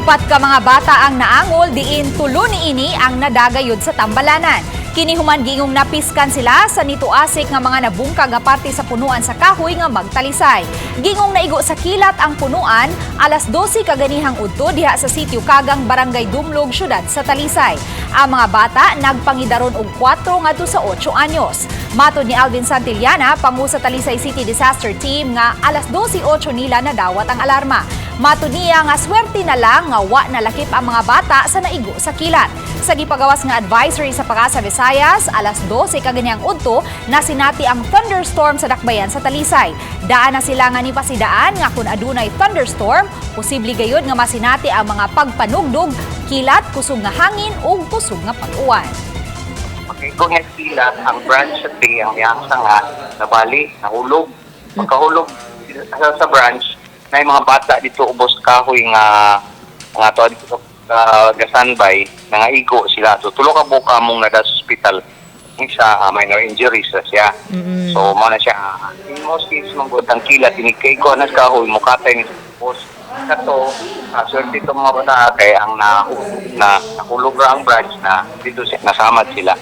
Upat ka mga bata ang naangol diin tulo niini ang nadagayod sa tambalanan. Kini human giingong napiskan sila sa nituasik nga mga nabungkag nga parte sa punuan sa kahoy nga magtalisay. Giingong naigo sa kilat ang punuan alas 12 kaganihang udto diha sa sitio Kagang, Barangay Dumlog, syudad sa Talisay. Ang mga bata nagpangidaron og 4 ngadto sa 8 anyos. Matod ni Alvin Santillana, pangu sa Talisay City Disaster Team, nga alas 12:08 nila nadawat ang alarma. Matod niya nga swerte na lang nga wa nalakip ang mga bata sa naigo sa kilat. Sa gipagawas nga advisory sa Pag-asa Visayas, alas 12 kaganihang udto nasinati ang thunderstorm sa dakbayan sa Talisay. Daan na sila nga nipasidaan nga kung adunay thunderstorm, posible gayud nga masinati ang mga pagpanugdog, kilat, kusog nga hangin ug kusog nga pag-uwan. Pagkaigo nga kilat, ang branch sa tree, ang iyang sanga, nabali, nahulog. Pagkahulog sa branch, na yung mga bata dito ubos kahoy nga nga to dito sa gasanbay, nangaigo sila. So tulo ka buka mong nada sa ospital. Yung isa, minor injuries na siya. So mao na siya. In most cases, man gud ang kilat ini kay ko na sa kahoy mukatay ni sa ubos. Kato, swerte itong mga bata kay ang na, na nahulog ra ang branch na dito siya, nasamad sila.